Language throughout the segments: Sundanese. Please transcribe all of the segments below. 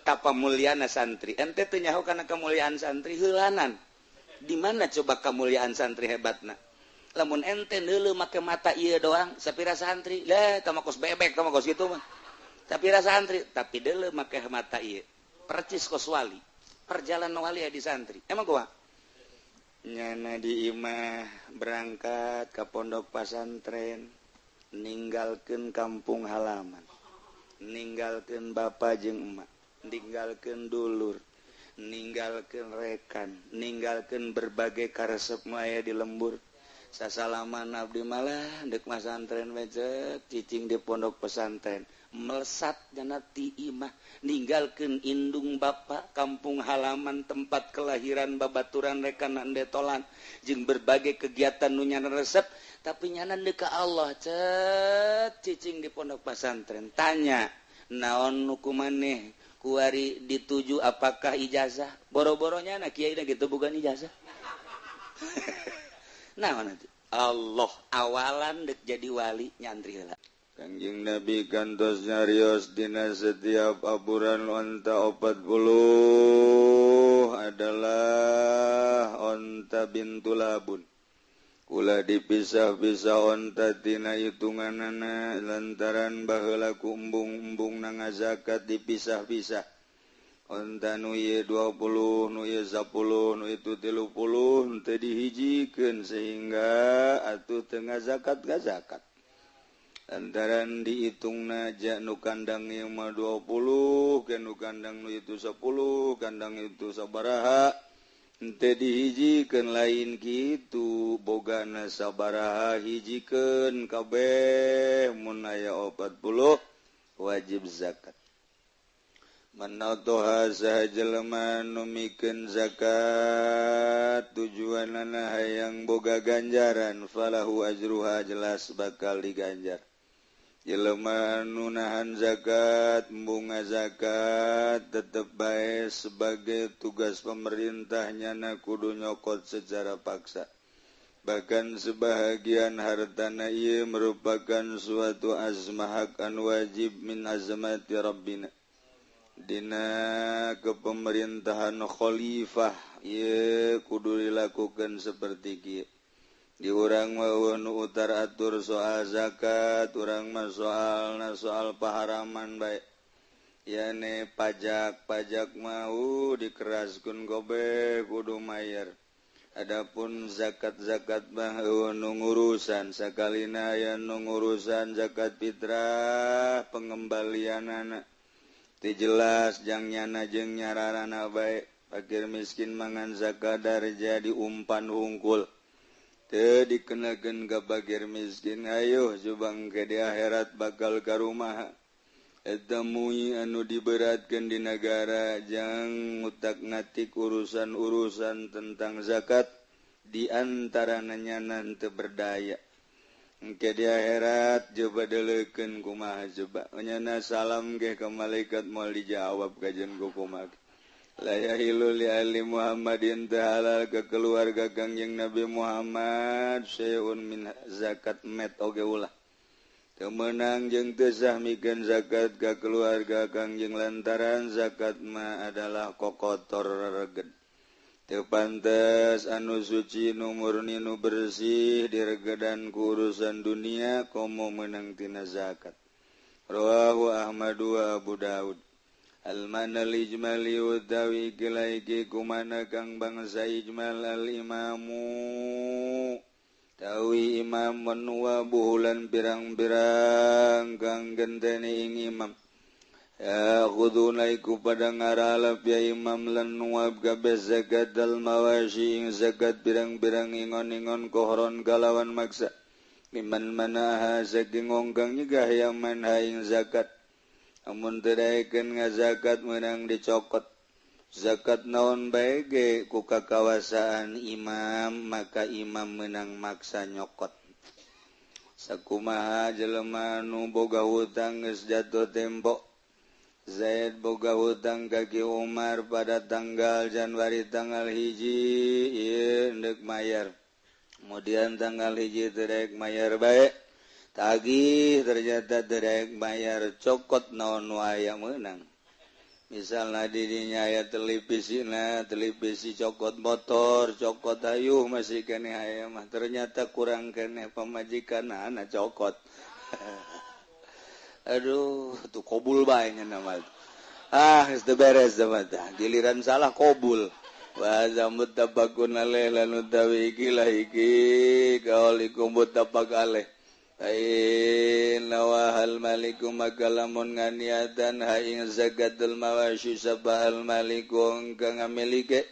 Betapa muliana santri. Ente teu nyaho kana kemuliaan santri heulanan. Di mana coba kemuliaan santri hebatna? Lamun ente neuleuh make mata ieu doang, sapira santri lah, tama kos bebek, tama kos kitu mah. Sapira santri, tapi deuleu make mata ieu. Percis kos wali. Perjalanan wali di santri. Emang gua nyana di imah berangkat ke pondok pasantren, ninggalkan kampung halaman, ninggalkan bapak jeung emak, ninggalkan dulur, ninggalkan rekan, ninggalkan berbagai karesep maya di lembur. Sasalaman abdi malah dek masantren becek, cicing di pondok pesantren, melesat jana ti imah, ninggalkan indung bapak, kampung halaman, tempat kelahiran, babaturan, rekan, detolan jeung berbagai kegiatan nu nyana resep, tapi nyana deuk ka Allah, cet, cicing di pondok pesantren. Tanya naon nu kumaneh kuari dituju, apakah ijazah? Boro-boronya na kiai gitu, bukan ijazah. Nah, nanti Allah awalan dek jadi wali nyantri heula. Kangjeng Nabi kantos nyarios dina setiap aburan onta 40 adalah onta bintu labun. Ulah dipisah-pisah onta tina hitunganana lantaran baheula ku embung-embung na ngazakat dipisah-pisah. Onta nu ieu 20, nu ieu 10, nu itu 30, teu dihijikeun sehingga atuh teu ngazakat ngazakat. Lantaran dihitungna ja nu kandang ieu mah 20, ke nu kandang nu itu 10, kandang itu sabaraha, henteu dihijikeun. Lain kitu, bogana sabaraha hijikeun kabeh, mun aya 40 wajib zakat. Man nadhoha, saha jelema nu mikeun zakat tujuanana hayang boga ganjaran, falahu ajruha, jelas bakal diganjar. Jelema nu nahan zakat, bunga zakat, tetep bae sebagai tugas pemerintah nyana kudu nyokot secara paksa. Bahkan sebahagian hartana ieu merupakan suatu azmah hak anu wajib min azmati rabbina. Dina kepemerintahan khalifah ieu kudu dilakukan seperti kieu. Di urang mah nu utar atur soal zakat, urang mah soalna soal paharaman bae. Yane pajak, pajak mau dikeraskeun gobe kudu mayar. Adapun zakat-zakat mah euweuh nu ngurusan, sakalina aya nu ngurusan zakat fitrah pengembalianana. Teu jelas jang nyana jeung nyararana bae, fakir miskin mangan zakadar jadi umpan hungkul. Teu dikenakeun ka fakir miskin, ayo coba engke di akhirat bakal ka rumah. Eta mui anu diberatkeun di negara jang ngutak-ngatik urusan-urusan tentang zakat, di antarana nyana teu berdaya. Engke di akhirat coba deleukeun kumaha coba. Nyana salam ge ka malaikat moal dijawab kajian ku kumaha. La yahilu li ali Muhammadin, teu halal ke keluarga Kangjeng Nabi Muhammad syai'un min zakat, met oge ulah. Teu meunang jeung teu sah mikeun zakat ka keluarga Kangjeng lantaran zakat mah adalah kokotor rereged. Teu pantes anu suci, nu murni, nu bersih diregedan ku urusan dunia, komo meunang tina zakat. Rawahu Ahmad wa Abu Daud. Al-manal ijmali utawi iki kumana kang bangsa ijmal, al imamu tawi imam menua buhulan pirang-pirang kang genteni ing imam, ya khuduna iku pada ngaralap ya imam lan nuwab kabeh zakat al mawashi ing zakat pirang-pirang ingon-ingon kohron kalawan maksa liman manaha saking wong kang nyegah ya man ing zakat. Amun teu daekeun ngazakat meunang dicokot zakat naon bae ge ku kakawasaan imam, maka imam meunang maksa nyokot. Sakumaha jelema nu boga hutang geus jatuh tempo. Zaid boga hutang ka Ki Umar pada tanggal Januari tanggal 1 ieu endek mayar. Kemudian tanggal 1 teu daek mayar bae. Tagih ternyata teu daek mayar, cokot naon nu aya meunang. Misalnya dirinya aya televisina, televisi cokot motor, cokot ayuh masih keneh aya mah ternyata kurang keneh pamajikan anak cokot. Aduh, tuh kobul bae nya nama. Ah, geus teu beres mah tah. Giliran salah kobul. Wa muttafaqun alaih lan utawi iki lah iki kaulikum muttafaq alaih. Aina wahal maliku maka lamun nganiatan ha ing zakatul mawashi sabahal maliku kang ngamilike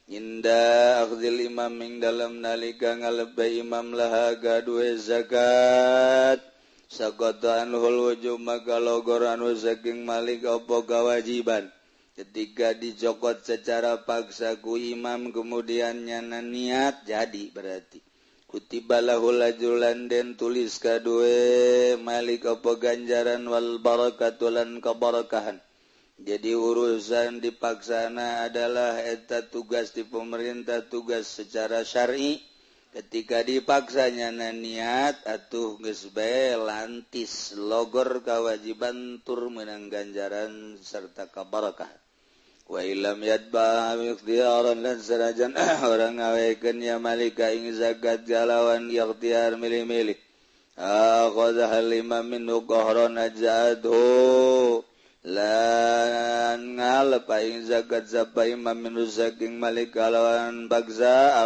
inda akhdil imam ing dalam nalika ngalebay imam laha gaduhe zakat sagota anhul wujub maka logor anu saking malik apa kewajiban ketika dicokot secara paksa ku imam kemudian nyana niat jadi berarti kutiba lahul ajrulan den tulis kadue malik apa ganjaran wal barakatu lan keberkahan. Jadi urusan dipaksana adalah eta tugas di pemerintah, tugas secara syar'i. Ketika dipaksanya niat atuh geus bae lantis logor kewajiban tur menang ganjaran serta keberkahan. Wa illam yatba ikhtiyaran lan sanajan orang ngawekeun ya malika ing zakat galawan ikhtiar milih-milih akhadha al imam minhu qahran ajadhu lan ngalep ing zakat sapa imam minhu saking malika lawan paksa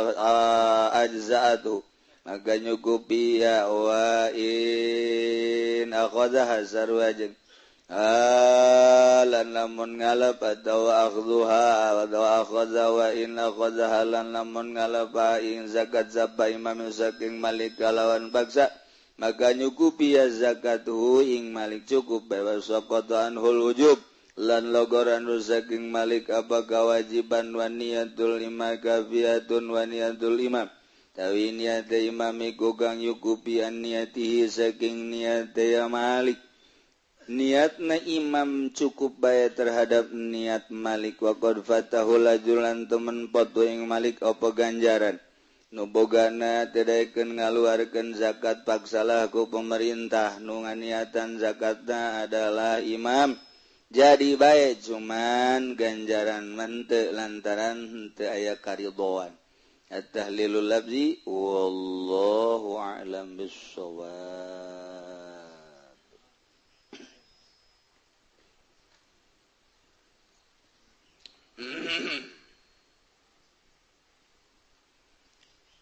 ajzaatu maka nyukupi ya wa in akhadha sarwajin lan lamun ngalap atau akhdhuha atau akhadha wa in akhadha lan lamun ngalap ing zakat sapa imam saking malik kalawan paksa maka nyukupi ya zakatuhu ing malik cukup bae saqata anhul wujub lan logoran saking malik apa kewajiban wa niyatul imam kafiyatun wa niyatul imam tawi niat imam iku kang nyukupi an niatihi saking niat ya malik. Niatna imam cukup bae terhadap niat malik wa qad fatahul ajulan temen potu ing malik apa ganjaran nu bogana teu daekeun ngaluarkeun zakat paksalah ku pemerintah nu nganiatan zakatna adalah imam jadi bae cuman ganjaran mah lantaran henteu aya karidhoan. At-tahlilul lafzi wallahu a'lam bissawab.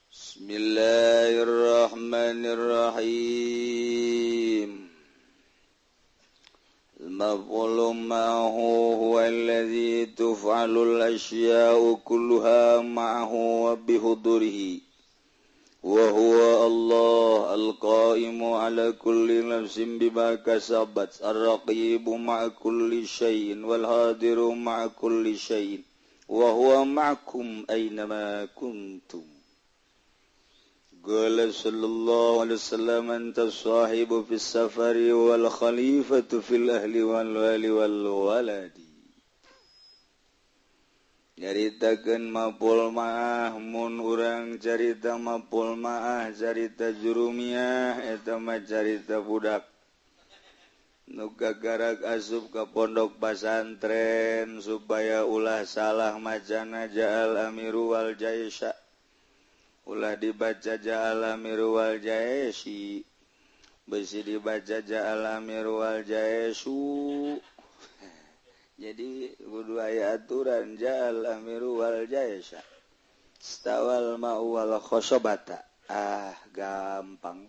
Bismillahirrahmanirrahim. Al-maf'ulu ma'ahu huwa alladhi tuf'alul ashya'u kulluha ma'ahu wa bihudurihi wa huwa Allah al-qa'imu ala kulli nafsin bima kasabat ar-raqibu ma'a kulli syai'in wal hadiru ma'a kulli syai'in wa huwa ma'akum aynama kuntum. Qala sallallahu alaihi wasallam anta sahibu fis safari wal khalifatu fil ahli wal wali wal waladi. Nyaritakeun mapul maah mun urang carita mapul maah carita jurumiah eta mah carita budak nu gagarak asup ka pondok pasantren supaya ulah salah macana ja'al amiru wal jaisha ulah dibaca ja'al amiru wal jaishi besi dibaca ja'al amiru wal jaisu. Jadi kudu aya aturan ja'al amiru wal jaisha stawal ma'u wal khosobata. Ah gampang.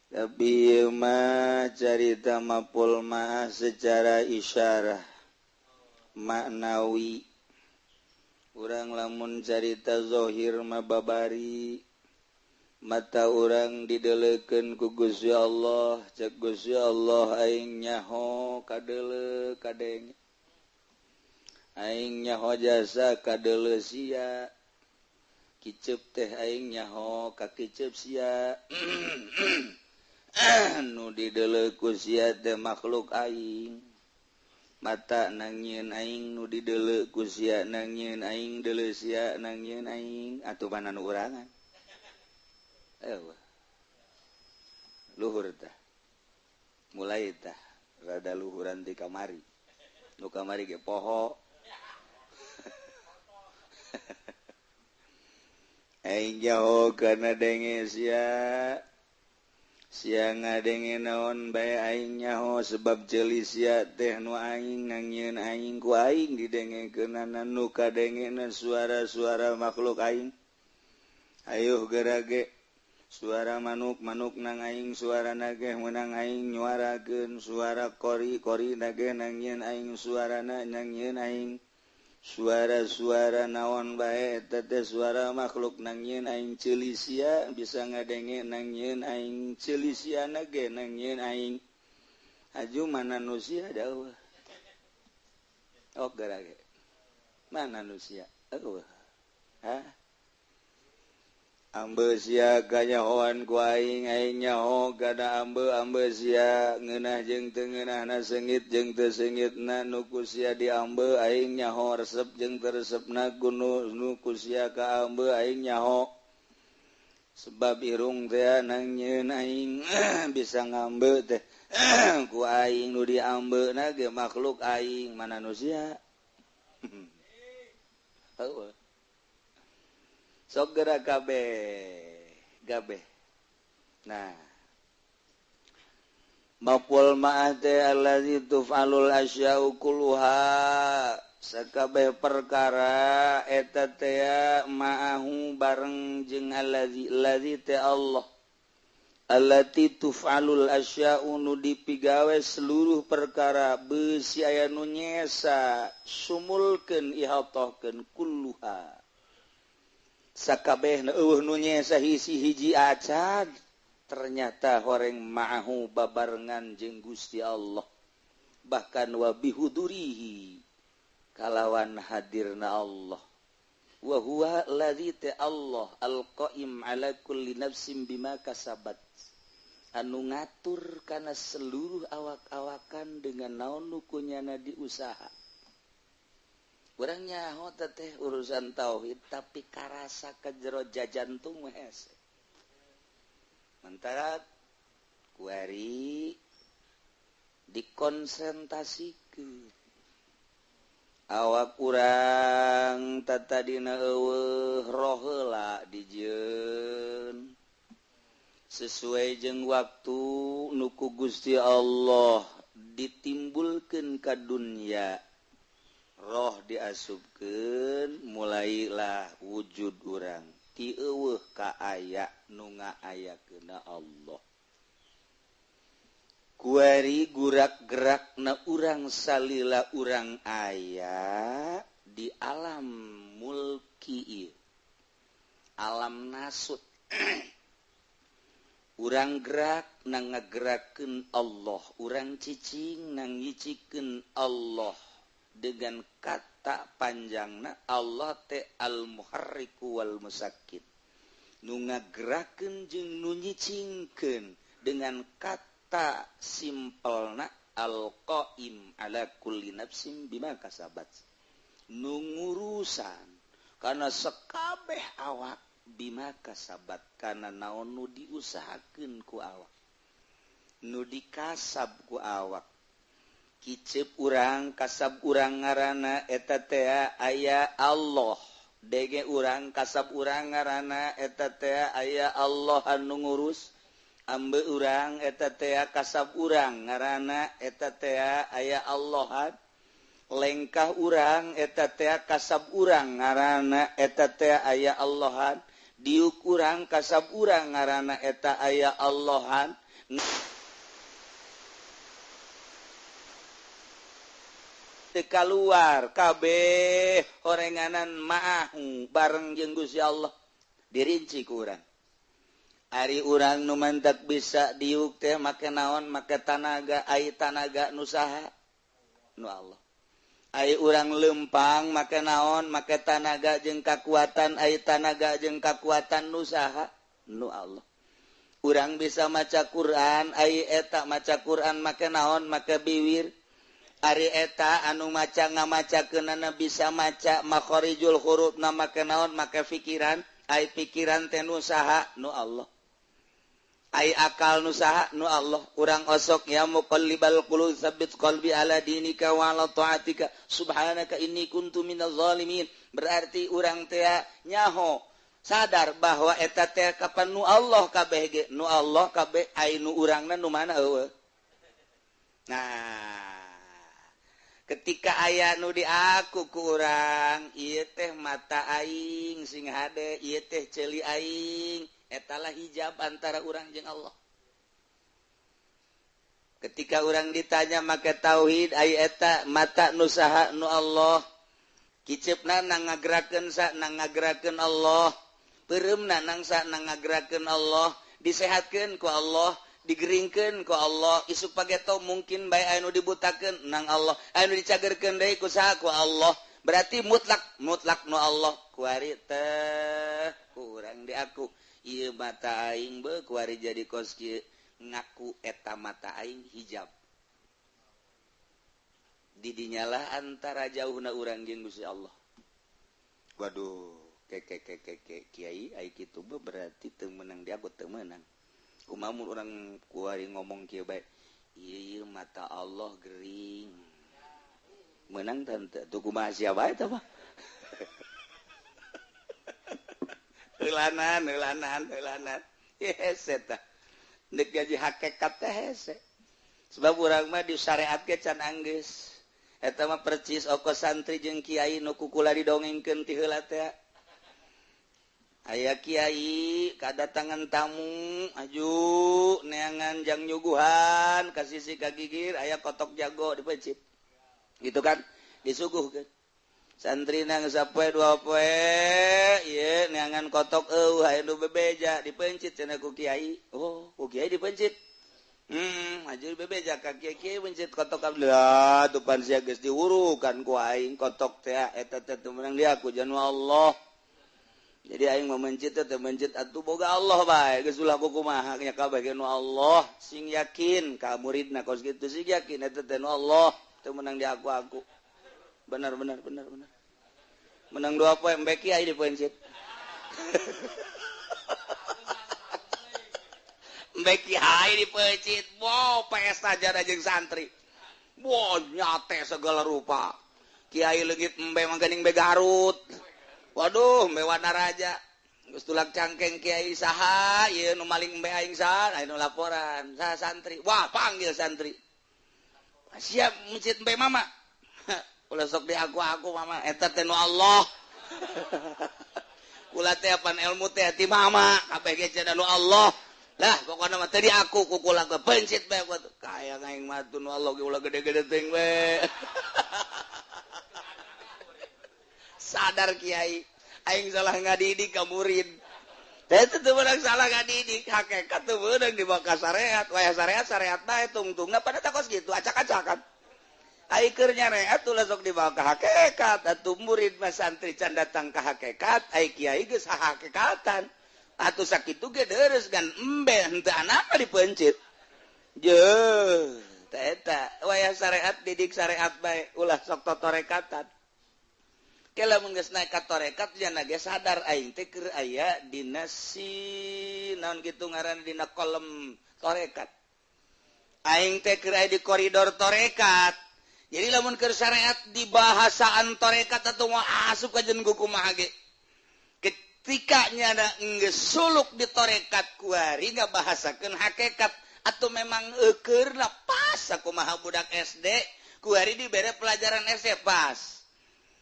Tapi mah carita mapul mah secara isyarah maknawi. Urang lamun carita zahir mah babari mata urang dideleukeun ku Gusti Allah, cek Gusti Allah aing nyaho kadeuleu kadenge. Aing nyaho jasa kadeuleu sia. Kiceup teh aing nyaho ka kiceup sia. Nu dideuleu ku sia teh makhluk aing. Mata nangieun aing nu dideuleu ku sia nangieun aing deuleu sia nangieun aing atuh mana nu urangan. Luhur tah mulai tah rada luhuran di kamari Nu kamari ge poho. Aing jauh kana denge sia. Sia ngadenge naon bae aing nyaho sebab ceuli sia teh nu aing nangieun aing ku aing didengekeunana nu kadengena suara-suara makhluk aing. Ayuh gerage suara manuk-manuk nang aing suara nageh menang aing nyuarakeun suara kori-kori nageh nangieun aing suarana nangieun aing suara-suara naon bae eta teh suara makhluk nangieun aing ceuli sia bisa ngadenge nangieun aing ceuli sia nageh nangieun aing aju mana nu sia da eueuh ok gerage mana nu sia eueuh ha ambe sia kanyahoan ku aing aing nyaho kana ambe ambe sia ngeunah jeung teu ngeunahna seungit jeung teu seungitna nu ku sia diambe aing nyaho resep jeung teu resepna nu ku sia ka ambe aing nyaho sebab irung teh nangieun aing bisa ngambe teh ku aing nu diambeuna ge makhluk aing mana nu sia heueuh sok gerak kabeh gabe. Nah maful ma'ah teh allazi tuf'alul asya'u kulluha sakabeh perkara eta teh ma'ahu bareng jeung allazi allazi teh Allah allati tuf'alul asya'u nu dipigawe seluruh perkara beusi aya nu nyesa sumulkeun ihatohkeun kulluha sakabehna eueuh nu nyesa hiji-hiji acan ternyata horeng ma'ahu babarengan jeung Gusti Allah bahkan wa bihudurihi kalawan hadirna Allah wa huwa allazi ta Allah alqaim ala kulli nafsin bima kasabat anu ngatur kana seluruh awak-awakan dengan naon nu kunyana diusaha. Urang nyaho teh urusan tauhid tapi karasa ka jero jajantung mah hese. Mentara kuari dikonsentrasikeun. Awak urang tatadina eueuh roh heula dijieun. Sesuai jeung waktu nu ku Gusti Allah ditimbulkeun ka dunya. Roh diasupkeun mulailah wujud urang ti eueuh ka aya nu ngaayakeunna Allah kuari gurak-gerakna urang salila urang aya di alam mulki ieu alam nasut urang gerak na ngagerakeun Allah urang cicing na ngicikeun Allah dengan kata panjangna Allah teh al-muharriku wal musakkit nu ngagerakeun jeung nu nyicingkeun dengan kata simpelna al-qaim ala kulli nafsin bima kasabat nu ngurusan kana sekabeh awak bima kasabat kana naon nu diusahakeun ku awak nu dikasab ku awak kicep urang kasab urang ngaranna eta teh aya Allah dege urang kasab urang ngaranna eta teh aya Allah anu ngurus ambe urang eta teh kasab urang ngaranna eta teh aya Allah lengkah urang eta teh kasab urang ngaranna eta teh aya Allah diuk urang kasab urang ngaranna eta aya Allahan teu kaluar kabeh horenganan ma'ahu bareng jeung Gusti Allah dirinci ku urang. Ari urang nu mantak bisa diuk teh make naon make tanaga ai tanaga nu saha nu Allah. Ai urang lempang make naon make tanaga jeung kakuatan ai tanaga jeung kakuatan nu saha nu Allah. Urang bisa maca Quran ai eta maca Quran make naon make biwir. Ari eta anu maca ngamacakeunana bisa maca makharijul huruf na make naon make pikiran ai pikiran teh nu saha nu Allah. Ai akal nu saha nu Allah. Urang osok ya muqallibal qulub tsabbit qalbi ala dinika wa ala taatika subhanaka inni kuntu minaz zalimin. Berarti urang teh nyaho sadar bahwa eta teh kapan nu Allah kabeh ge nu Allah kabeh ai nu urangna nu mana eueuh. Nah, ketika aya nu diaku ku urang ieu teh mata aing sing hade, ieu teh ceuli aing, etalah hijab antara urang jeung Allah. Ketika urang ditanya make tauhid ai eta mata nu saha nu Allah, kiceupna nang ngagerakeun sa nang ngagerakeun Allah, peureumna nang sa nang ngagerakeun Allah, disehatkeun ku Allah, digeringkeun ku Allah, isuk pageto mungkin bae anu dibutakeun nang Allah, anu dicagerkeun deui ku saha ku Allah. Berarti mutlak mutlak nu Allah. Kuari teh kurang di aku ieu mata aing beuh kuari jadi kos kieu ngaku eta mata aing hijab. Didinyalah antara jauhna urang jeung Gusti Allah. Waduh, ke kiai ai kitu beuh berarti teu meunang di aku teu meunang. Kumaha mun urang kuari ngomong kieu bae, ieu mata Allah gering. Meunang teh tuh kumaha sia bae teh mah. Heulanan heulanan heulanan. Hese tah. Deuk gaji hakikat teh hese. Sebab urang mah disyariat ge can anggeus. Eta mah percis oko santri jeung kiai nu kukula didongengkeun ti heula teh. Aya kiai kadatangan tamu aju neangan jang nyuguhan ka sisi ka gigir aya kotok jago dipencit. Gitu kan disuguhkeun. Santri nang sapoe dua poe ieu neangan kotok eueuh aya nu bebeja dipencit cenah ku kiai. Oh, ku kiai dipencit. Aju bebeja ka kiai pencit kotok abdullah tuh pan sia geus diwurukan ku aing kotok teh eta teh teu meunang di aku janu Allah. Jadi aing mah mencit teh mencit atuh boga Allah bae geus ulah kumaha nya kabeh nu Allah sing yakin ka muridna kos kitu sing yakin eta teh nu Allah teu meunang di aku. Benar benar benar benar. Menang dua poe embe kiai dipencit. Embe kiai dipencit. Wow, pesta jada jeung santri. Wow, nyate segala rupa. Kiai leungit embe mangkening be Garut. Waduh, embe Wanaraja. Geus tulak cangkeng kiai saha ieu nu maling embe aing saha, aya nu laporan. Saha santri. Wah, panggil santri. Siap mencit embe mama. Ulah sok di aku mama eta teh nu Allah. Kula teh pan ilmu teh ti mama kabeh ge cenah nu Allah. Lah pokona mah teu di aku ku kula ge pencit bae kaya aing mah nu Allah ge ulah gede-gede teuing we. Sadar kiai aing salah ngadidik ka murid. Teh teu meunang salah ngadidik hakikat teu meunang dibawa ka syariat. Wayah syariat syariat bae tungtungna pada takos kitu acak-acakan. Ai keur nyareat ulah sok dibawa ka hakikat atuh murid mah santri can datang ka hakikat ai kiai geus hakikatan atuh sakitu ge deres gan embe henteu anapa dipencit jeuh teh eta wayah syariat didik syariat bae ulah sok totorekatan ke lamun geus naik ka torekat nya ge sadar aing teh keur aya dina si naon kitu ngaranna dina kolom torekat aing teh keur aya di koridor torekat. Jadi lamun keur syariat di bahasaan torekat atau mau asup ka jeung kumaha ge. Ketika nyana geus suluk di torekat kuari ngabahasakeun hakikat atau memang eukeurna pas sakumaha budak SD kuari dibere pelajaran SD pas.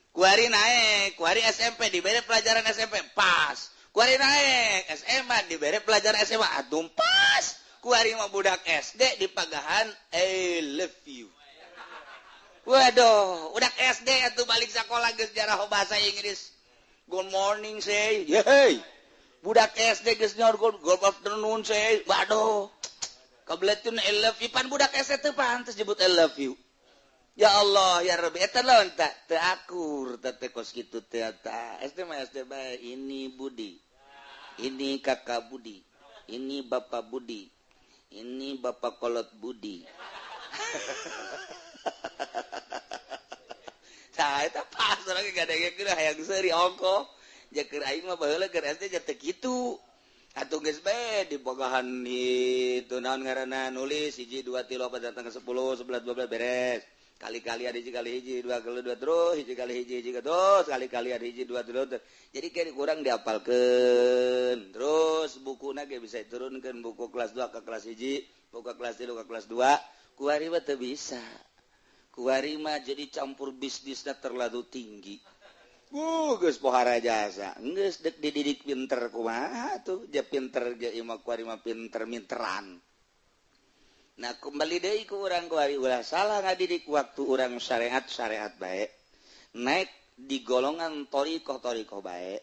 Kuari naik, kuari SMP dibere pelajaran SMP pas. Kuari naik SMA dibere pelajaran SMA atuh pas. Kuari mah budak SD dipagahan I love you. Waduh, udah SD atuh balik sekolah geus jarah bahasa Inggris. Good morning say. Hey. Budak SD geus nyaur good afternoon say. Waduh. Kabeletun I love you pan budak SD teu pantes nyebut I love you. Ya Allah, ya Rabbi eta lawan tak teu akur teh kos kitu teh eta. SD mah SD bae ini Budi. Ini kakak Budi. Ini bapak Budi. Ini bapak kolot Budi. Nah, eta pas urang gadengekeun hayang seuri ongkoh. Jeung keur aing mah baheula keur SD teh kitu. Atuh geus bae dibogahan itu naon ngaranna nulis 1 2 3 4 datang ke 10 11 12 beres. Kali-kali ada hiji kali hiji 2 kali 2 terus hiji kali hiji hiji terus kali-kali ada hiji 2 terus. Jadi kayak kurang diapalkeun. Terus bukuna ge bisa diturunkeun buku kelas 2 ke kelas 1, buku kelas 3 ke kelas 2. Kuari mah teu bisa. Kuari mah jadi campur bisnisna terlalu tinggi. Geus pohara jasa. Geus dek dididik pinter kumaha tuh, dia pinter ge imah kuari mah pinter minteran. Nah kembali deui ku urang kuari ulah salah ngadidik waktu urang syariat bae. Naik di golongan thoriqoh bae.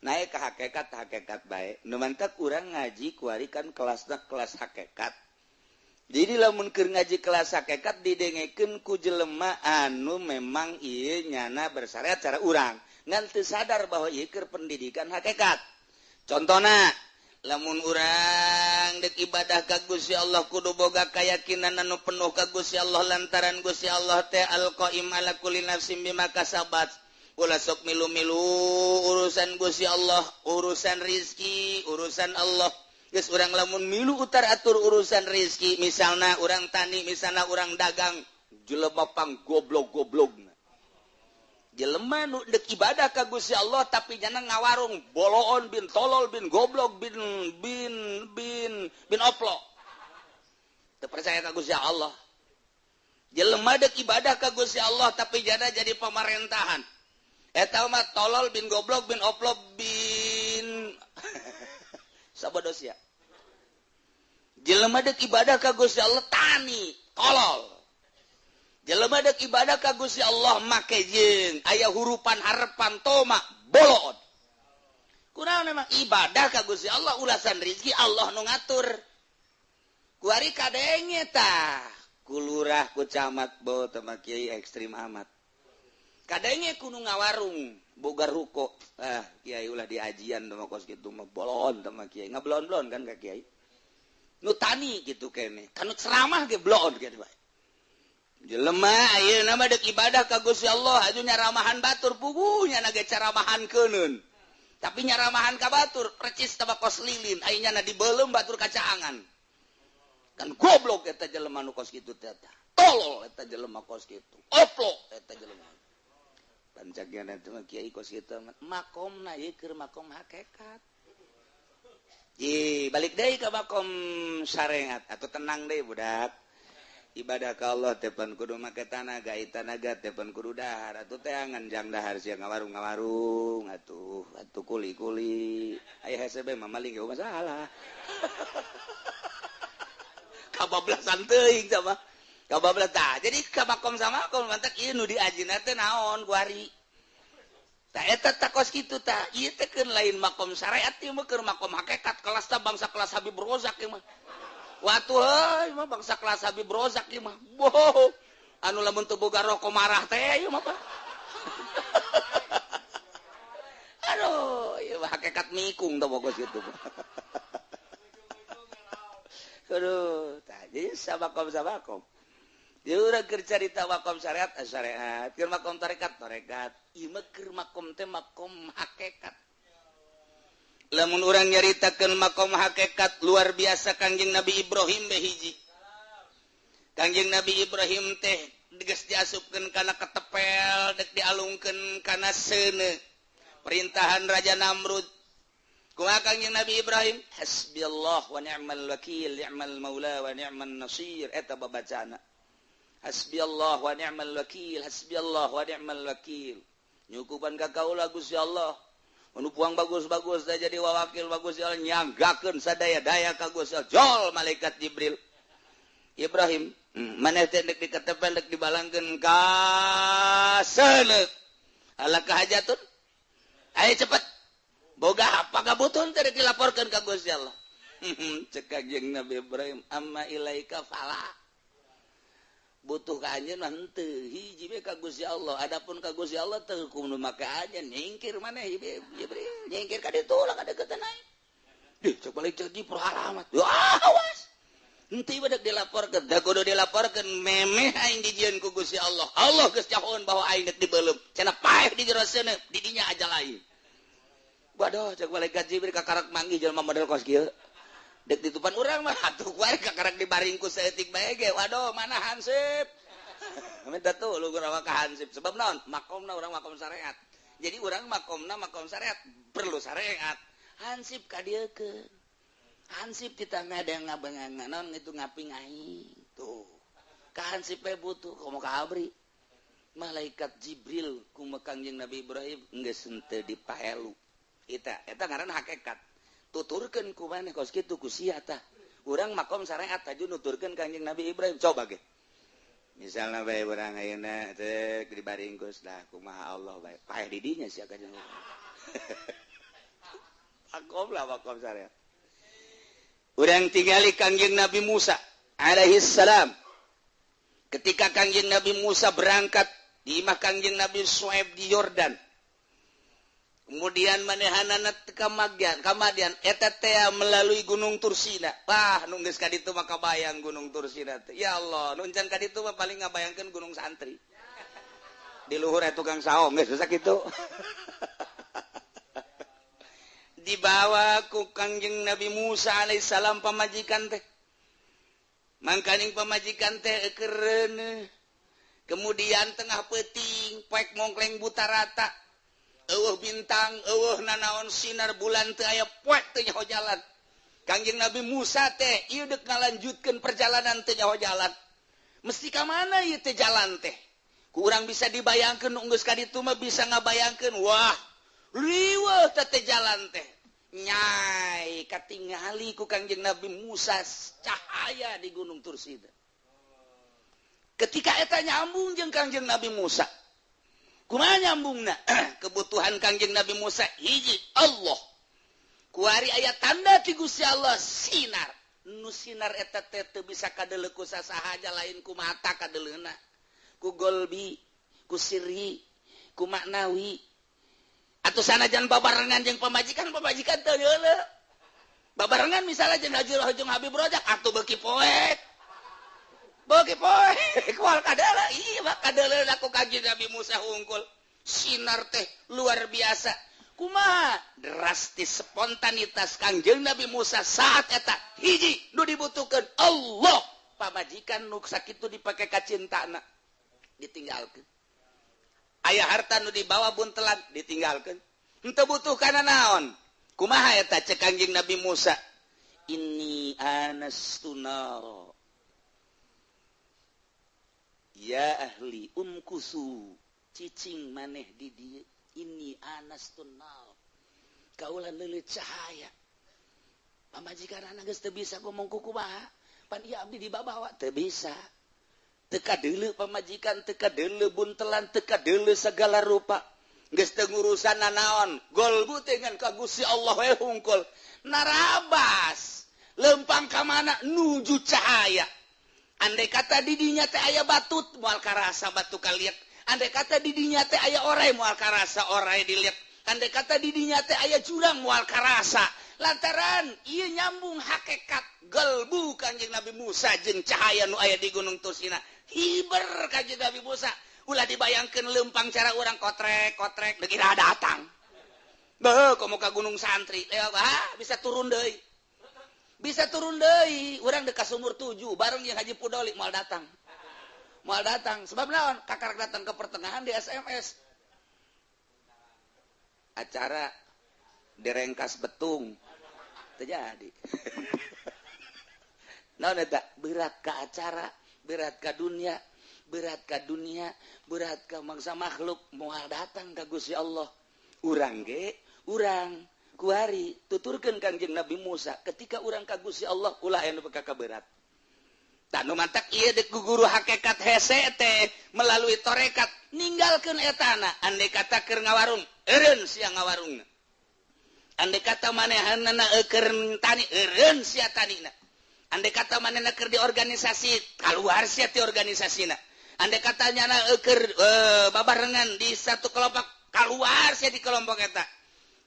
Naik ke hakikat bae. Nu mantak urang ngaji kuari kan kelasna kelas hakikat. Jadi lamun keur ngaji kelas hakikat didengekeun ku jelema anu memang ieu nyana bersyariat cara urang. Ngan teu sadar bahwa ieu keur pendidikan hakikat. Contona lamun urang dek ibadah ka Gusti Allah kudu boga keyakinan anu penuh ka Gusti Allah lantaran Gusti Allah teh al-qaim ala kulli nafsin bima kasabat. Ulah sok milu-milu urusan Gusti Allah, urusan rizki, urusan Allah. Geus urang lamun milu utar atur urusan rizki, misalna urang tani, misalna urang dagang, jelema pang goblok-goblokna. Jelema nu dek ibadah ka Gusti Allah tapi jana ngawarung boloon bin tolol bin goblok bin bin bin bin oplo. Teu percaya ka Gusti Allah. Jelema dek ibadah ka Gusti Allah tapi jana jadi pemerintahan. Eta mah tolol bin goblok bin oplo bin sabodos ya. Jelema dek ibadah ka Gusti Allah tani tolol. Jelema dek ibadah ka Gusti Allah make jeung aya hurupan harepan toma boloon. Kunaon memang ibadah ka Gusti Allah ulasan rezeki Allah nu ngatur. Kuari kadenge tah ku lurah ku camat bo teh mah kiai ekstrim amat. Kadenge kudu ngawarung boga ruko. Ah kiai ulah diajian teh mah kos kitu mah boloon teh mah kiai ngablon-blon kan ka kiai. Nu tani kitu keneh, kanu ceramah ge bloon kitu bae. Jelema ayeuna mah dek ibadah ka Gusti Allah aju nyaramahan batur puguh nya ge caramahan keuneun. Tapi nyaramahan ka batur percis teh kos lilin aya nya dibeuleum batur kacaangan. Kan goblok eta jelema nu kos kitu teh. Tolol eta jelema kos kitu. Oplo eta jelema. Pancagna teh mah kiai kos kitu makomna ieu keur makom hakikat. Ye, balik deui ka makom syariat atuh tenang deui budak. Ibadah ka Allah teh pan kudu make tanaga, tanaga teh pan kudu dahar atuh teangan jang dahar sia ngawarung-ngawarung atuh atuh kuli-kuli aya hese bae mah maling ge masalah. Kabablasan teuing sama kabablas tah. Jadi ka makom sama makom mantak ieu nu diajina teh naon kuari. Tah eta tah kos kitu tah ieu teh keun lain makom syariat ieu mah keur makom hakikat kelas tah bangsa kelas Habib Rozak ieu mah. Watu heuy mah bangsa kelas Habib Rozak ieu mah. Boh, anu lamun teu boga rokok marah teh ieu mah Pak. Aduh, ieu mah hakikat mikung teh pokos kitu. Aduh, tah jadi sabakom. Dia urang keur carita makom syariat, syariat, keur makom tarekat, tarekat. Ieu mah keur makom teh makom hakikat. Lamun urang nyaritakeun makom hakikat luar biasa Kangjeng Nabi Ibrahim be hiji. Kangjeng Nabi Ibrahim teh geus diasupkeun kana ketepel, dek dialungkeun kana seuneu. Perintahan Raja Namrud. Kumaha Kangjeng Nabi Ibrahim? Hasbiyallah wa ni'mal wakil, ni'mal maula wa ni'man nasir. Eta babacana. Hasbiyallah wa ni'mal wakil, hasbiyallah wa ni'mal wakil. Nyukupan ka kaula Gusti Allah. Anu puang bagus-bagus dah jadi wawakil bagus ya nyanggakeun sadaya-daya ka Gusti Allah. Jol malaikat Jibril. Ibrahim, maneh teh dek diketepel dek dibalangkeun ka seuneu. Alaka hajatun? Ayo cepet. Boga apa kabutuhan teh dilaporkeun ka Gusti Allah. Cek Kangjeng Nabi Ibrahim, amma ilaika fala. Butuh ka anjeun mah henteu, hiji we ka Gusti Allah. Adapun ka Gusti Allah teu kudu make anjeun, nyingkir maneh Jibril, nyingkir ka ditu lah ka deuketan aing. Dih, cek balik cek di perhalamat. Wah, awas. Henteu badak dilaporkeun, da kudu dilaporkeun memeh aing dijieun ku Gusti Allah. Allah geus nyahoeun bahwa aing dek dibeuleum. Cenah paeh di jero seuneu, di dinya aja lain. Waduh, cek malaikat Jibril kakarak manggih jelema model kos kieu. Dek ditupan urang mah atuh kuari kakarak dibaring ku saeutik bae ge. Waduh, mana hansip? Minta tuh lu urang ka hansip. Sebab naon? Makomna urang makom syariat. Jadi urang makomna makom syariat, perlu syariat. Hansip ka dieu keun. Hansip kita ada yang ngabengan naon itu ngaping aing. Tuh. Ka hansip we butuh komo ka abri. Malaikat Jibril kumaha Kangjeng Nabi Ibrahim geus henteu dipaelu. Eta eta ngaranna hakikat. Tuturkeun ku maneh kos kitu ku sia tah. Urang makom syariat aju nuturkeun Kangjeng Nabi Ibrahim coba ge. Misalna bae urang ayeuna teh dibaringkus dah kumaha Allah bae. Paeh di dinya sia kanjeng. Makom lah makom syariat. Urang tingali Kangjeng Nabi Musa alaihi salam. Ketika Kangjeng Nabi Musa berangkat di imah Kangjeng Nabi Suaib di Yordan. Kemudian manehanana ka Madian eta teh melalui Gunung Tursina. Wah, nu geus ka ditu mah kabayang Gunung Tursina teh. Ya Allah, nu encan ka ditu mah paling ngabayangkeun Gunung Santri. Di luhur aya tukang saung geus sakitu. Dibawa ku Kangjeng Nabi Musa alaihissalam pamajikan teh. Mangkaning pamajikan teh eukereun. Kemudian tengah peuting poek mongkleng buta rata. Eueuh bintang, eueuh nanaon sinar bulan teu aya poek teu nyaho jalan. Kangjeng Nabi Musa teh ieu deuk ngalanjutkeun perjalanan teu nyaho jalan. Mesti ka mana ieu teh jalan teh? Kurang bisa dibayangkeun nu geus ka ditu mah bisa ngabayangkeun, wah, riweuh teh teh jalan teh. Nyai katingali ku Kangjeng Nabi Musa cahaya di Gunung Tursida. Ketika eta nyambung jeung Kangjeng Nabi Musa. Kumaha nyambungna? Kebutuhan Kangjeng Nabi Musa hiji Allah. Kuari aya tanda ti Gusti Allah sinar. Nu sinar eta teh teu bisa kadeuleu ku sasaha lain ku mata kadeleuna. Ku golbi, ku sirri, ku maknawi. Atuh sanajan babarengan jeung pamajikan, pamajikan teu deuleu. Babarengan misalnya jeung Haji Roh jeung Habib Rojak atuh beuki poek. Beuki poek kual kadeuleu, ieu mah kadeuleu ku Kangjeng Nabi Musa hungkul. Sinar teh luar biasa. Kumaha drastis spontanitas Kangjeng Nabi Musa saat eta hiji nu dibutuhkeun Allah. Pamajikan nu sakitu dipake kacintana ditinggalkeun. Aya harta nu dibawa buntelan ditinggalkeun. Henteu butuh kana naon? Kumaha eta cek Kangjeng Nabi Musa? Inni anastu nara. Ya ahli umkusu cicing maneh di dieu ini anastu nar. Kaula leuleut cahaya. Pamajikan anak geus teu bisa ngomong kumaha. Pan ieu abdi dibabawa teu bisa. Teu kadeuleu pamajikan, teu kadeuleu buntelan, teu kadeuleu segala rupa. Geus teu ngurusan nanaon, golbu teh ngan ka Gusti Allah we hungkul. Narabas, lempang ka mana nuju cahaya. Andai kata didinya teh aya batut moal karasa batu kaliak. Andai kata didinya teh aya orai moal karasa orai diliak. Andai kata didinya teh aya jurang moal karasa. Lantaran ieu nyambung hakikat gelbu Kangjeng Nabi Musa jeung cahaya nu aya di Gunung Tursina. Hiber Kangjeng Nabi Musa. Ulah dibayangkeun lempang cara urang kotrek-kotrek deuk ira datang. Beuh komo ka Gunung Santri. Ah, bisa turun deui. Bisa turun deui, urang deuk ka sumur 7 bareng jeung Haji Pudoli moal datang. Moal datang sebab naon? Kakarak datang ke pertengahan di SMS. Acara direngkas betung. Terjadi. Naon eta? Berat ka acara, berat ka dunia, berat ka dunia, berat ka mangsa makhluk moal datang ka Gusti Allah. Urang ge, urang kuari tuturkeun Kangjeng Nabi Musa ketika urang ka Gusti Allah ulah aya nu ka berat. Tah nu mantak ieu deuk guru hakikat hese teh melalui tarekat ninggalkeun etana. Andai kata keur ngawarung, eureun sia ngawarungna. Andai kata manehanna keur tani, eureun sia tanina. Andai kata manehna keur di organisasi, kaluar sia ti organisasina. Andai kata nyana keur babarengan di satu kelompok, kaluar sia di kelompok eta.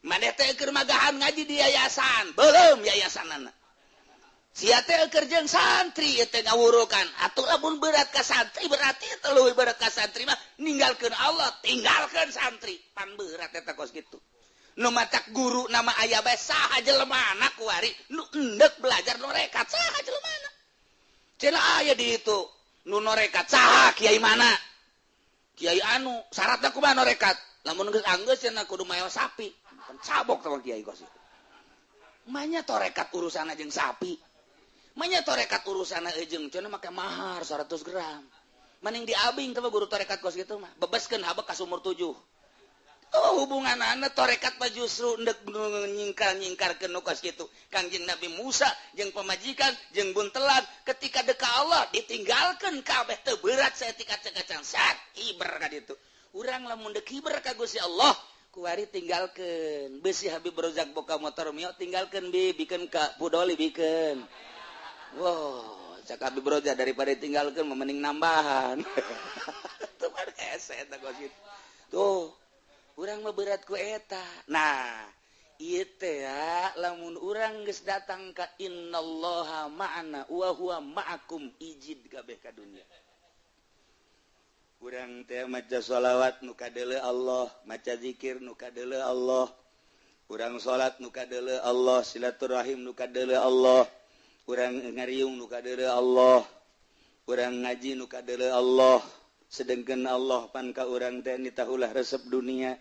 Maneh teh keur magahan ngaji di yayasan, belum yayasanana. Sia teh keur jeung santri ieu teh ngawurukan. Atuh lamun berat ka santri berarti teh leuwih berat ka santri mah ninggalkeun Allah, tinggalkeun santri. Pan berat eta kos kitu. Nu matak guru nama aya bae saha jelemana kuari nu endek belajar norekat saha jelemana. Cenah aya di itu nu norekat saha kiai mana? Kiai anu syaratna kumaha norekat? Lamun geus anggeus cenah kudu mayo sapi. Kan cabok sama kiai kos itu. Manya torekat urusanna jeung sapi. Manya torekat urusanna jeung cenah make mahar 100 gram. Maning diabing teh guru torekat kos gitu mah. Bebaskeun habek ka sumur 7. Oh hubungan anak torekat mah justru ndek nyingkar-nyingkarkeun nu kos kitu. Kangjeng Nabi Musa jeung pamajikan jeung buntelan ketika deka Allah ditinggalkeun kabeh teu berat saeutik kacang sat hiber ka ditu. Urang lamun deuk hiber ka Gusti Allah kuari tinggalkeun. Beusi Habib Rozak boka motor mio tinggalkeun bi bikeun ka Pudoli bikeun. Wow, cak Habib Rozak daripada tinggalkeun mah mending nambahan. Tuh mah hese eta kos kitu. Tuh urang mah berat ku eta. Nah, ieu teh lamun urang geus datang ka innallaha ma'ana wa huwa ma'akum ijid kabeh ka dunya. Urang teh maca sholawat nu kadeuleu Allah, maca zikir nu kadeuleu Allah. Urang salat nu kadeuleu Allah, silaturahim nu kadeuleu Allah. Urang ngariung nu kadeuleu Allah. Urang ngaji nu kadeuleu Allah. Sedangkan Allah pan ka urang teh nitahulah resep dunia.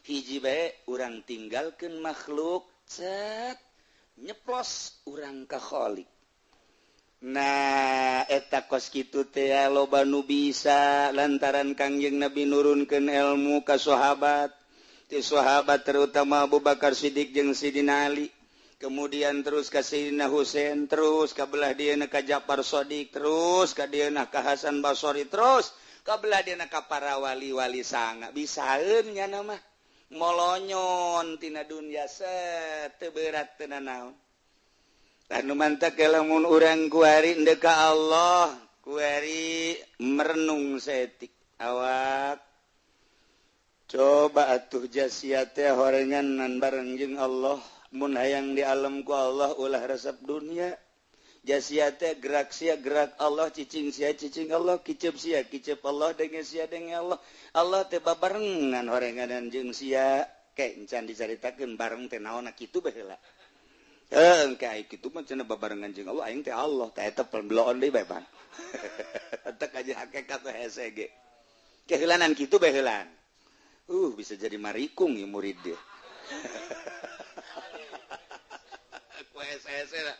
Hiji bae urang tinggalkeun makhluk cet nyeplos urang ka Khalik. Nah eta kos kitu teh loba nu bisa lantaran Kangjeng Nabi nurunkeun ilmu ka sahabat. Ti sahabat terutama Abu Bakar Siddiq jeung Sidina Ali. Kemudian terus ka Sayyidina Husain, terus ka belah dieuna ka Ja'far Shadiq, terus ka dieuna ka Hasan Basri, terus kabelah dina ka para wali-wali sanga bisaeun nya mah molonyon tina dunya set teu berat teu nanaon. Anu mantak lamun urang kuari ndek ka Allah kuari merenung saeutik awak coba atuh jasia teh horengan bareng jeung Allah mun hayang di alam ku Allah ulah resep dunia. Jasia teh gerak sia gerak Allah, cicing sia cicing Allah, kicep sia kicep Allah, denge sia denge Allah. Allah teh babarengan horenganan jeung sia. Ke encan dicaritakeun bareng teh naonna kitu bae heula. Heuh, engke ai kitu mah cenah babarengan jeung Allah, aing teh Allah, teh eta peloon deui bae pan. Teh aja hakikat teh hese ge. Keheulanan kitu bae heulaan. Bisa jadi marikung ieu murid dia. Hese lah,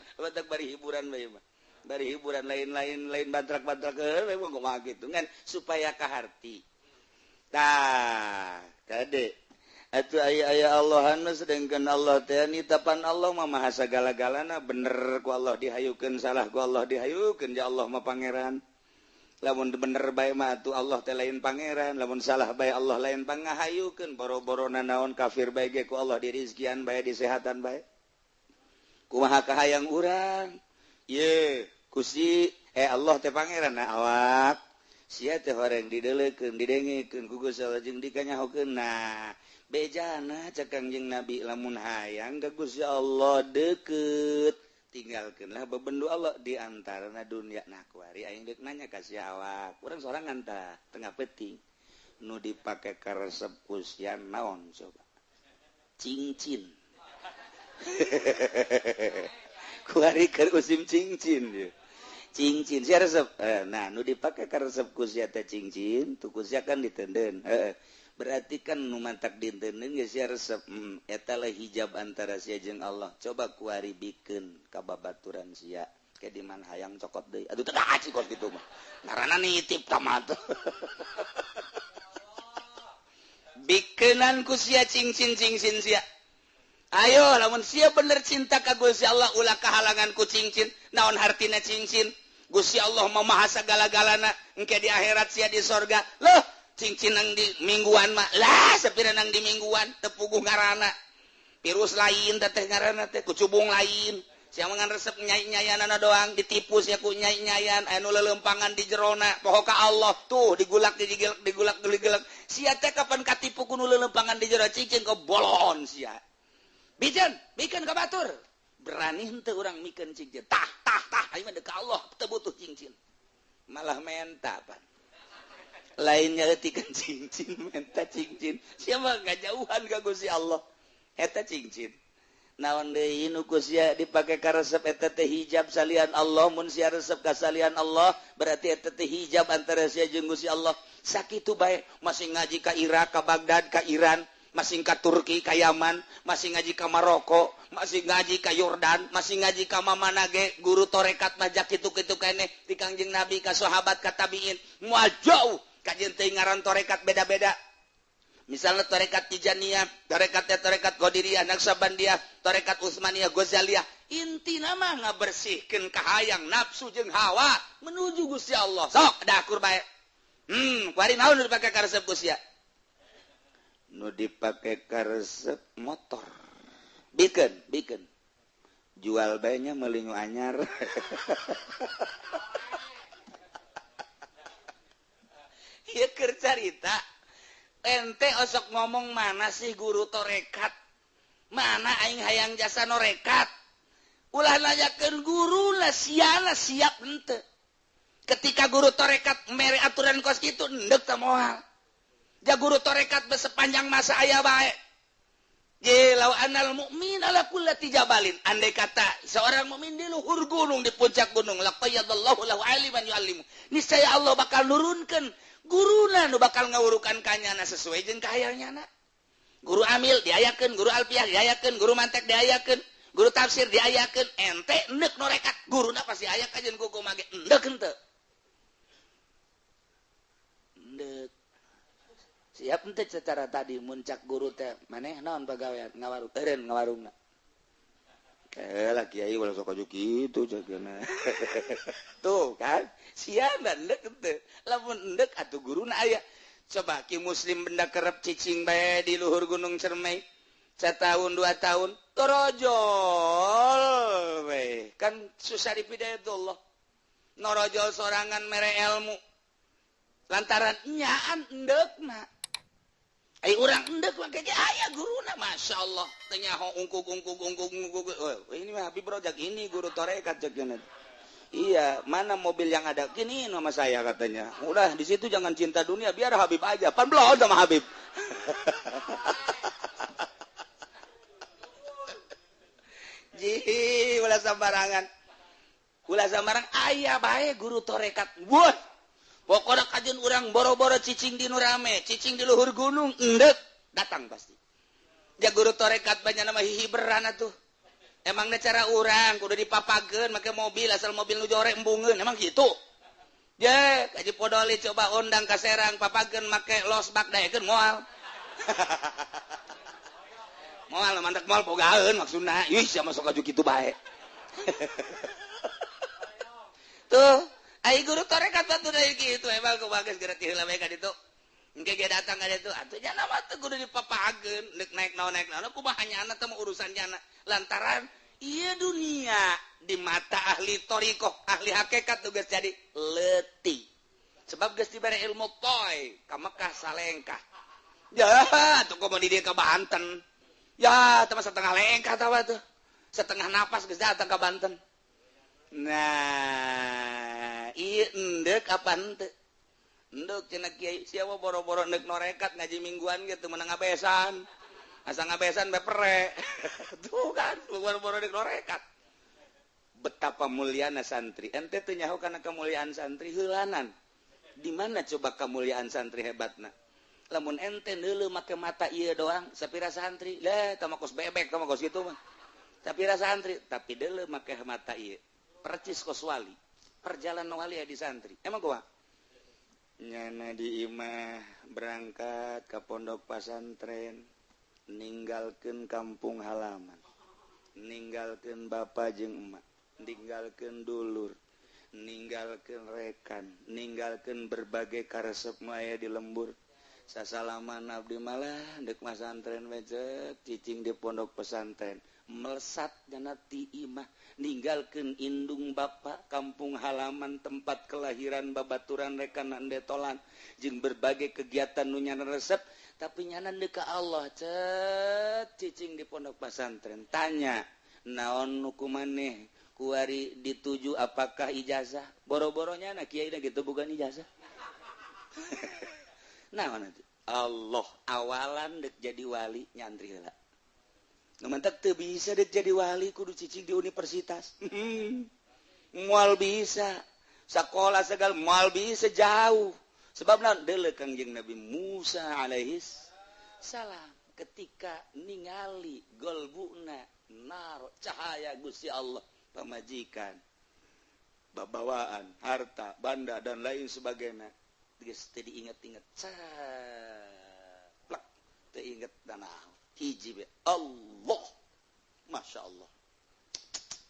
bari hiburan bae mah. Bari hiburan lain-lain lain bantrak-bantrak heuh mah kumaha kitu ngan supaya kaharti. Tah, kade. Atuh aya-aya Allahan mah sedengkeun Allah teh nitapan Allah mah maha sagala-galana bener ku Allah dihayukeun salah ku Allah dihayukeun ja Allah mah pangeran. Lamun bener bae mah atuh Allah teh lain pangeran, lamun salah bae Allah lain pangahayukeun boro-boro nanaon kafir bae ge ku Allah dirizkian bae disehatan bae. Kumaha kahayang urang ye Gusti Allah teh pangeran na awak sia teh horeng dideleukeun didengekeun ku Gusti Allah jeung dikanyahokeun. Nah bejana cek Kangjeng Nabi lamun hayang ka Gusti Allah deukeut tinggalkeunlah bebendu Allah di antarana dunya. Nah kuari aing deuk nanya ka sia awak urang sorangan tah tengah peuting nu dipake karesep ku sia naon coba cincin. Kuari keur usim cincin dia. Cincin sia resep. Nah nu dipake ka resep ku sia teh cincin, tu ku sia kan ditenden. Berarti kan nu mantak ditenden geus sia resep. Eta lah hijab antara sia jeung Allah. Coba kuari bikeun ka babaturan sia. Ke di mana hayang cokot deui. Aduh teu kaci kos kitu mah. Ngaranna nitip ka mah tuh. Bikeunan ku sia cincin-cincin sia. Ayo lamun sia bener cinta ka Gusti Allah ulah kahalangan ku cincin. Naon hartina cincin? Gusti Allah mah maha sagala-galana. Engke di akhirat sia di sorga. Loh, cincin nang di mingguan mah. Lah, sapira nang di mingguan teu puguh ngaranna. Virus lain teh ngaranna teh kucubung lain. Sia mah ngan resep nyai-nyayanana doang, ditipu sia ku nyai-nyayan anu leuleumpangan di jerona. Poho ka Allah tuh digulak digigilek digulak digilek. Sia teh kapan katipu ku nu leuleumpangan di jero cincin kebolon sia. Bijen, bikin ka batur. Berani henteu urang mikeun cincin. Tah, tah, tah, aing mah deuk ka Allah teu butuh cincin. Malah menta pan. Lainnya tikeun cincin, menta cincin. Sia mah ngajauhan ka Gusti Allah. Eta cincin. Naon deui nu ku sia dipake karesep eta teh hijab salian Allah, mun sia resep ka salian Allah berarti eta teh hijab antara sia jeung Gusti Allah. Sakitu bae masih ngaji ka Irak, ka Baghdad, ka Iran, masih ka Turki, ka Yaman, masih ngaji ka Maroko, masih ngaji ka Yordan, masih ngaji ka mamana ge guru torekat mah jak kitu-kitu keneh ti Kangjeng Nabi ka sahabat ka tabiin. Moal jauh kajeun teh ngaran torekat beda-beda. Misalnya torekat Tijaniyah, torekatnya torekat Qadiriyah, Naqsyabandiyah, torekat Utsmaniyah, Ghazaliyah, intina mah ngabersihkeun kahayang nafsu jeung hawa menuju Gusti Allah. Sok da akur bae. Kuari naon nu dipake karesep ku sia? Nu dipake karesep motor. Bikeun. Jual bae nya meuli nu anyar. Ieu keur carita. Ente osok ngomong mana sih guru torekat, mana aing hayang jasa norekat, ulah nanyakeun guru lah siana siap ente. Ketika guru torekat mere aturan kos kitu endek teh moal. Ja guru torekat sepanjang masa aya bae. Je law anal mu'min ala kullati jabalin, andai kata seorang mukmin di luhur gunung, di puncak gunung, laqayyadallahu lahu aliman yu'allimu, niscaya Allah bakal nurunkeun guruna nu bakal ngawurukan kanyana sesuai jeung kahayangnyana. Guru amil diayakeun, guru alfiah diayakeun, guru mantek diayakeun, guru tafsir diayakeun, ente endek norekat, guruna pasti aya kajeun ku kumaha ge endek henteu. Endek. Siap henteu secara tadi muncak guru teh maneh naon pagawean ngawarung eureun ngawarungna. Lah kiai ulah sok aju kitu cekna. Tuh kan, siana endek henteu. Lamun endek atuh guruna aya. Coba ki muslim benda kerep cicing bae di luhur Gunung Cermai. Setahun 2 tahun torojol we. Kan susah dipidayatullah. Norojol sorangan mere ilmu. Lantaran nyaan endekna. Ai urang endek mah ge aya guruna masyaallah. Teu nyaho ungkuk. Oh, ini mah Habib Rojak ini guru torekat cekna. Iya, mana mobil yang ada gini sama saya katanya. Udah di situ jangan cinta dunia, biar Habib aja. Pan belum sama Habib. Ji, ulah sambarangan. Ulah sambarang aya bae guru torekat. Wah. Pokokna kajeun urang boro-boro cicing di nu rame, cicing di luhur gunung, endek datang pasti. Ja guru torekat banyak nama hihiberan atuh. Emangnya cara urang kudu dipapageun make mobil asal mobil nu jore embungeun, emang gitu. Je, kaji podoli coba undang ka Serang papageun make losbak daekeun moal. Moal mandak moal bogaeun maksudna. Ih, sia masuk aju kitu bae. Tuh, ai guru torekat batu dari kitu emang kumaha geus geura ti heula bae ka ditu. Engke ge datang ka ditu, atuh nya mah teu kudu dipapageun, deuk naik naon kumaha nyana teh urusan nyana. Lantaran ieu dunia di mata ahli thariqah, ahli hakikat tuh geus jadi leutik. Sebab geus dibere ilmu toy ka Mekah salengkah. Ya, tuh komo di dieu ka Banten. Ya, teh setengah lengkah tawa tuh. Setengah napas geus datang ka Banten. Nah, ieu endek apa henteu? Endek cenah kiai siapa boro-boro endek norekat ngaji mingguan gitu menang ngabesan. Asa ngabesan bepere. Tuh kan, boro-boro endek norekat. Betapa muliana santri. Ente teu nyaho kana kemuliaan santri heulanan. Di mana coba kemuliaan santri hebatna? Lamun ente neuleuh make mata ieu doang, sapira santri, lah tah mah kos bebek, tah mah kos kitu mah. Sapira santri, tapi deuleuh make mata ieu. Percis kos wali. Perjalanan wali di santri. Emang gua? Nyana di imah berangkat ke pondok pesantren, ninggalkeun kampung halaman, ninggalkeun bapak jeung emak, ninggalkeun dulur, ninggalkeun rekan, ninggalkeun berbagai karesep nu aya di lembur. Sasalaman abdi malah deuk masantren we cicing di pondok pesantren, melesat dana ti imah, ninggalkeun indung bapa, kampung halaman, tempat kelahiran, babaturan, rekan andetolan, jeung berbagai kegiatan nu nyana resep, tapi nyana deuk ka Allah cet cicing di pondok pesantren. Tanya, naon nu kumaneh kuari dituju apakah ijazah? Boro-boro nyana kiai da gitu bukan ijazah. Naon atuh? Allah awalan deuk jadi wali nyantri heula. Nu mantak teu bisa dek jadi wali kudu cicing di universitas. Moal bisa. Sekolah segala moal bisa jauh. Sebab naon deuleu Kangjeng Nabi Musa alaihis salam ketika ningali golbuna naro cahaya Gusti Allah, pamajikan, babawaan, harta, banda dan lain sebagainya geus teu diinget-inget, plak teu inget nanaon, hiji be Allah, Masya Allah,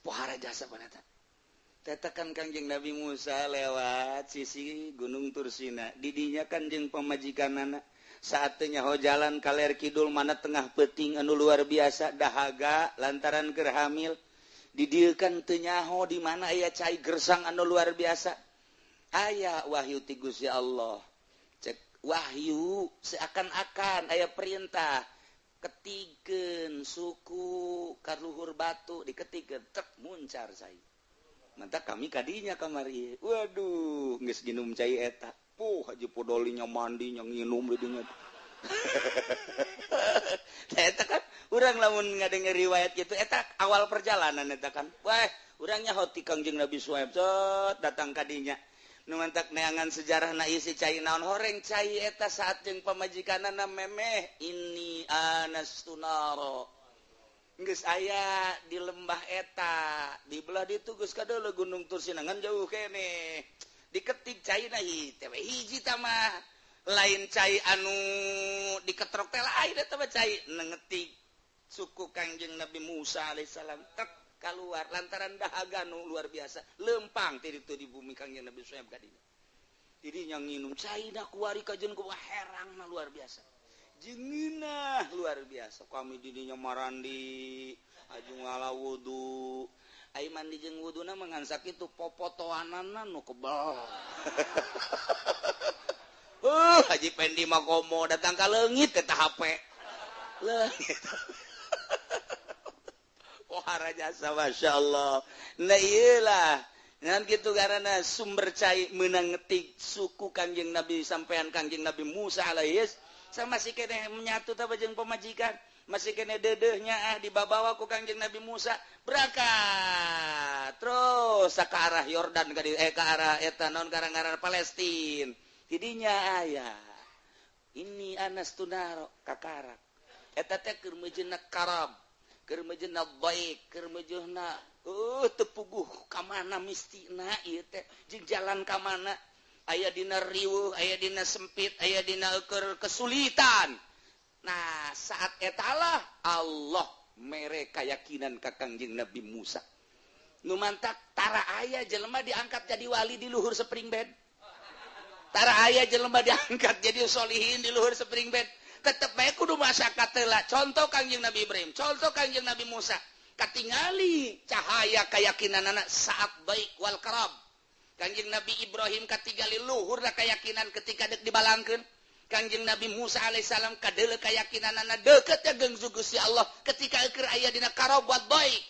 pohara jasa panata. Tetakan Kangjeng Nabi Musa lewat sisi Gunung Tursina, didinya kanjeng pamajikanana saatnya ho jalan kaler kidul mana tengah peting anu luar biasa dahaga lantaran keur hamil. Didieukan teu nyaho di mana aya cai gersang anu luar biasa. Aya wahyu ti Gusti Allah, cek wahyu seakan-akan aya perintah ketikeun suku kaluhur batu, diketikeun tek muncar cai. Mantap kami kadinya kamari, waduh geus ginum cai eta. Puh Haji Podolinya mandinya nginum di dinya. Eta kan urang lamun ngadenger riwayat gitu eta awal perjalanan eta kan. Wah, urangnya hoti Kangjeng Nabi Suhaib sot datang kadinya. Nu mantak neangan sejarah na isi cai naon horeng cai eta saat jeung pamajikanana memeh ini anastunaro. Geus aya di lembah eta, di belah ditu geus kadeuleu Gunung Tursina ngan jauh keneh. Diketik cai na hiji tamah lain cai anu diketrok teh lain eta mah cai nengetik suku Kangjeng Nabi Musa alaihissalam tek keluar lantaran dahaga nu luar biasa lempang ti ditu di bumi Kangjeng Nabi Suhaib kadinya. Didinya nginum cai na kuari kajeun kumaha herangna luar biasa, jengeunah luar biasa. Kami didinya marandi aju ngala wudu. Ai mandi jeung wuduna mah ngan sakitu popotoanana nu kebel. Haji Pendi mah komo datang ka leungit eta HP. Leungit. Wah jasa masyaallah. Nah ieu lah. Ngan kitu karena sumber cai meunang ngetik suku Kangjeng Nabi sampean Kangjeng Nabi Musa alaihis sama si keneh menyatu tah jeung pamajikan. Masih kene dedehnya ah dibawa ku Kangjeng Nabi Musa berangkat terus ke arah Yordan ke arah eta naon karang-karang Palestina. Didinya aya ini anas tunaro kakarak eta teh keur mejeuna karab, keur mejeuna baik, keur mejeuna teu puguh ka mana mistina ieu teh jeung jalan ka mana, aya dina riweuh, aya dina sempit, aya dina keur kesulitan. Nah saat etalah Allah mere keyakinan ka Kangjeng Nabi Musa. Nu mantak tara aya jelema diangkat jadi wali di luhur spring bed. Tara aya jelema diangkat jadi solihin di luhur spring bed. Tetep bae kudu masyarakat heula. Contoh Kangjeng Nabi Ibrahim, contoh Kangjeng Nabi Musa. Katingali cahaya keyakinanana saat baik wal karab. Kangjeng Nabi Ibrahim katingali luhurna keyakinan ketika dek dibalangkeun. Kangjeng Nabi Musa alaihissalam kadeuleu keyakinanana deukeut jeung Gusti Allah ketika keur aya dina karab buat baik.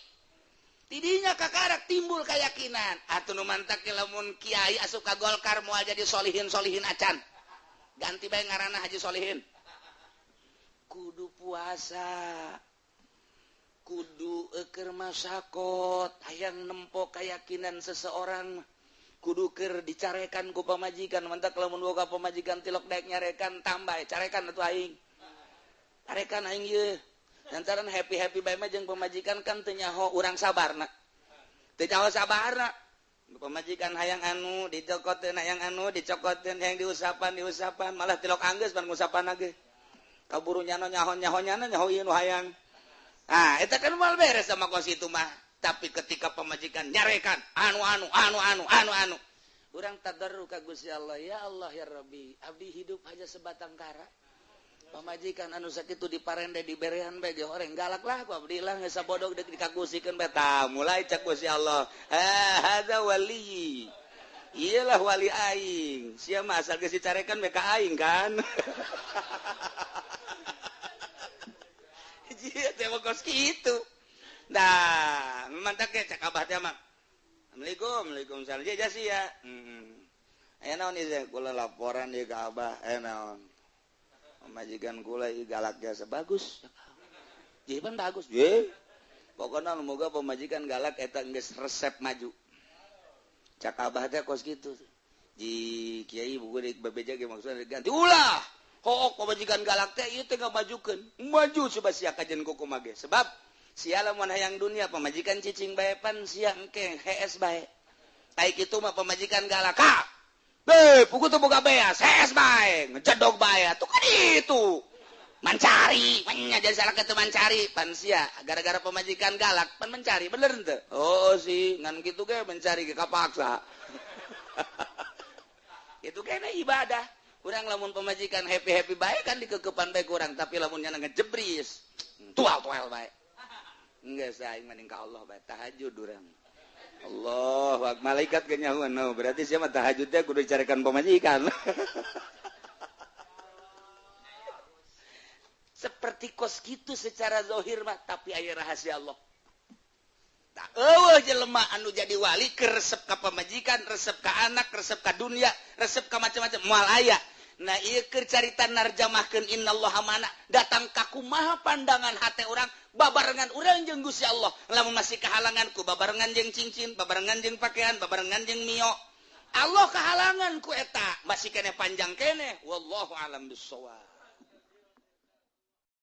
Tidinya kakarak timbul keyakinan. Atuh nu mantak lamun kiai asup ka Golkar moal jadi solihin-solihin acan. Ganti bae ngaranna Haji Solihin. Kudu puasa, kudu keur masakot, hayang nempo keyakinan seseorang. Kudu keur dicarekan ku pamajikan, mantak lamun boga pamajikan tilok daek nyarekan tambah carekan atuh aing. Carekan aing ieu. Lantaran happy-happy bae mah jeung pamajikan kan teu nyaho urang sabarna. Teu nyaho sabarna. Pamajikan hayang anu dicokoteun, hayang anu dicokoteun, hayang diusapan diusapan, malah tilok anggeus pan ngusapan ge. Kaburu nyano nyaho-nyaho nyana nyaho ieu nu hayang. Ah, eta kan moal beres sama kos itu mah. Tapi ketika pamajikan nyarekan anu anu anu anu anu anu, urang tadarru ka Gusti Allah, ya Allah ya Rabbi, abdi hidup aja sebatang kara. Pamajikan anu sakitu diparende diberean bae ge horeng galak lah ku abdi lah geus sabodok deuk dikagusikeun bae. Tah mulai cak Gusti Allah, hadza wali, iyalah wali aing, sia mah asal geus dicarekan bae ka aing kan. Ieu teh kos kitu. Nah, mantak ge cak abah teh mah. Assalamualaikum, waalaikumsalam. Ja sia. Aya naon ieu kula laporan ieu ka abah, aya naon? Pamajikan kula ieu galak jasa bagus. Jiban bagus. Ye. Pokoknya moga pemajikan galak eta geus resep maju. Cak abah teh kos kitu. Ji kiai buku deuk bebeja ge maksudna ganti ulah. Hook pemajikan galak teh ieu teh ngamajukeun. Maju coba sia kajen kumaha ge. Sebab sia lamun hayang dunia pemajikan cicing bae pan sia engke hees bae. Ai kitu mah pemajikan galak. Ha. Beuh, pugu teu boga beas, hees bae, ngejedog bae atuh kan itu. Mencari, nya jadi salah ke mencari pan sia gara-gara pemajikan galak pan mencari bener henteu? Oh sih, ngan kitu ge mencari ge kapaksa. Itu kayaknya ibadah. Kurang lamun pemajikan happy-happy bae kan dikekepan bae kurang, tapi lamun nyana ngejebris, tual-tual bae. Enggak saing mending ka Allah bae tahajud urang. Allah, malaikat kenyahuan. No, berarti siapa tahajudnya kudu dicarikan pemajikan. Seperti kos gitu secara zahir mah, tapi aya rahasia Allah. Tak eueuh jelema anu jadi wali keur resep ka pamajikan, resep ka anak, resep ka dunia, resep ka macam-macam moal aya. Nah ieu keur carita narjamahkeun innallaha mana datang ka kumaha pandangan hate urang babarengan urang jeung Gusti Allah. Lamun masih kahalangan ku babarengan jeung cincin, babarengan jeung pakaian, babarengan jeung mio. Allah kahalangan ku eta masih keneh panjang keneh. Wallahu alam bissawab.